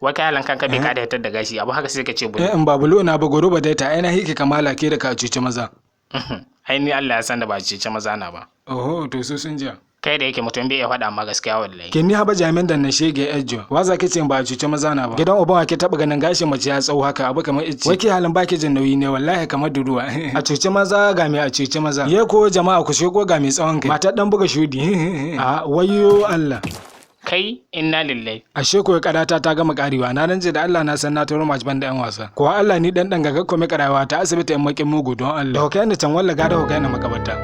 Wai kai halan kanka bai ka da hitar da gashi abu haka sai ka ce bulo. Eh, in ba bulo na ba goro ba dai ta ai na hike kamala ke da ka cuci maza. Ai ni Allah ya san da ba cuci maza na ba. Oho, to su sun jiya. Kai da yake mutum bai iya faɗa ma gaskiya wallahi. Ke ni haba jami'an da na shege ejjo. Wa za ki ce ba a cuci maza na ba? Gidan uban ake taɓa ganin gashin mace ya tsawo haka abu kamar icce. Wai ke halin baki jin nauyi ne wallahi kamar duruwa. A cuci maza ga mai a cuci maza. Ye ko jama'a ku shego ga mai tsawon kai. Matar dan buga shudi. A wayo Allah. Kai inna lillahi. Ashe ko karata ta gama karewa, na rance da Allah na san na taro match ban da yan wasa. Ko Allah ni dan dan gaga kome karawa ta asibiti yan makin mugu don Allah. Da hokai ni can walla gada hokai ni makabarta.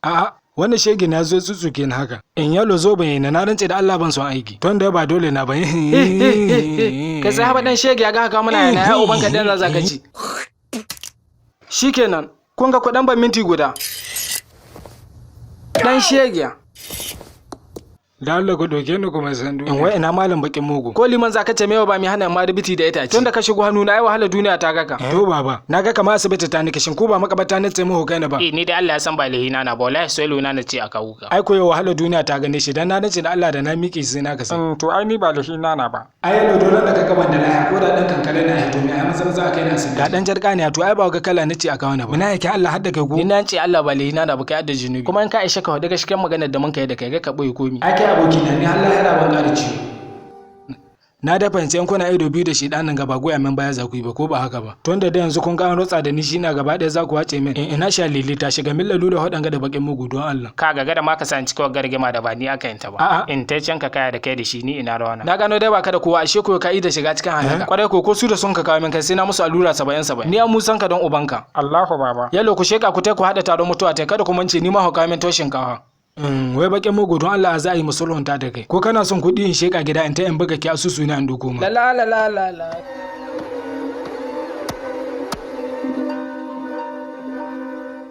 A'a, wannan shege na zo tsutsuke ni haka. In yalo zo ban yi na rance da Allah ban son aiki. Ton da ba dole na ban. Kai sai haba dan shege ya ga haka muna yana ya ubanka dan za ka ci. Shikenan, kun ga kuɗan ban minti guda. Dan shege. Da Allah ku doke ni kuma san duniya. In wai ina malam bakin mugu. Ko liman za ka ce mewa ba mi hana ma rubiti da itace. Tun da ka shigo hannu na ai wahala duniya ta gaka. To baba, na ga kamar asibiti ta nake, shin ko ba makabarta na ce mu kai na ba? Eh, ni da Allah ya san ba lehina na ba, wallahi sai luna na ce a kawo ka. Ai koyo wahala duniya ta gane shi dan na dace da Allah da na miƙe sai na kasa. To ai ni ba lehina na ba. Ai yalo dole da ka gaban da laya ko da dan kankare na hito ne ai maza maza kai na asibiti. Ga dan jarka ne to ai ba ga kala nace a kawo na ba. Muna yake Allah hadda kai ko. Ni na ce Allah ba lehina na ba, kai adda jinubi. Kuma in ka aisha ka daga cikin maganar da mun kai da kai ga ka boye komi. Ai kai aboki na ni Allah yana ban ƙara ciwo. Na da fahimci in kuna ido biyu da shi ɗanin gaba goya min baya za ku yi ba ko ba haka ba. Tun da yanzu kun ga an rotsa da ni shi na gaba ɗaya za ku wace min. In ina sha lili ta shiga min lalura waɗanga da baƙin mugu don Allah. Ka ga gada ma ka san cikin gargima da ba ni aka yinta ba. A'a. In ta can ka kaya da kai da shi ni ina rawana. Na gano dai baka da kowa ashe ko ka yi da shiga cikin halaka. Kwarai ko ko su da sun ka kawo min kai sai na musu allura 70-70. Ni an musan ka don ubanka. Allahu baba. Yalo ku sheka ku tai ku haɗa taron mutuwa tai kada ku mance ni ma ku kawo min toshin kawa. Wai baƙin mugu don Allah za a yi musulunta da kai. Ko kana son kuɗi in sheka gida in ta in buga ki asusu na in doko ma. La la la la la.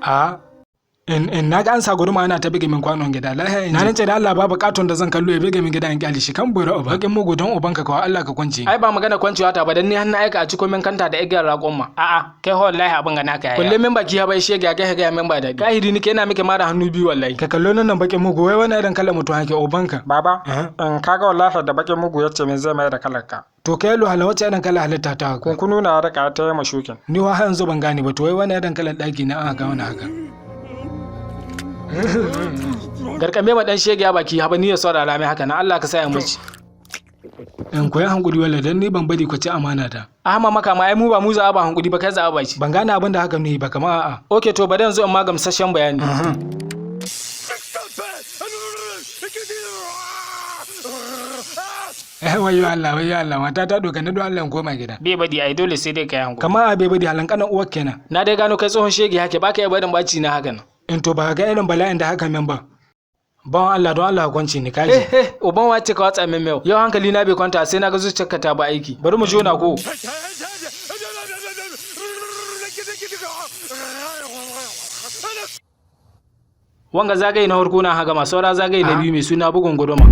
A in na ga an sa gurma ana ta bige min kwanon gida lahiya. Na rance da Allah babu katon da zan kallo ya bige min gida in kyale shi kan bura uba. Bakin mugu don ubanka kawai Allah ka kwance. Ai ba magana kwancewa ta ba dan ni har na aika a ciko min kanta da igiyar raƙon ma. A'a, kai wallahi abin ga naka yaya. Kulle min baki ya bai shege ga ga min ba daɗi. Kahiri nike ina miki mara hannu biyu wallahi. Ka kallo nan bakin mugu wai wani irin kalar mutum hake ubanka. Baba, in kaga wallahi da bakin mugu yace min zai mai da kalar ka. To kai lo hala wace irin kalar halitta ta haka? Kunkunu na rika ta yi mashukin. Ni wa har yanzu ban gane ba to wai wani irin kalar ɗaki na aka ga wani haka. Garkame ma dan shege ya baki haba ni ya saurara mai haka na Allah ka sa ya muci. In koyi hankuri wala dan ni ban bari ku ci amana ta. Ahma maka ma ai mu ba mu za ba hankuri ba kai za ba ci. Ban gane abin da haka nuyi ba kama a'a. Okay to bari yanzu in ma gamsasshen bayani. Eh wayo Allah wayo Allah mata ta doka na don Allah in koma gida. Bai badi ai dole sai dai kai hankuri. Kama a bai badi halan kanan uwar kenan. Na dai gano kai tsohon shege hake baka iya barin baci na haka nan. In to ba ga irin bala'in da haka min ba. Bawan Allah don Allah kwanci ni kaji. Eh eh uban wace ka watsa min miyau. Yau hankali na bai kwanta sai na ga zuciyarka ta ba aiki. Bari mu jona ko. Wanga zagaye na farko na hagama saura zagaye na biyu mai suna bugun guduma.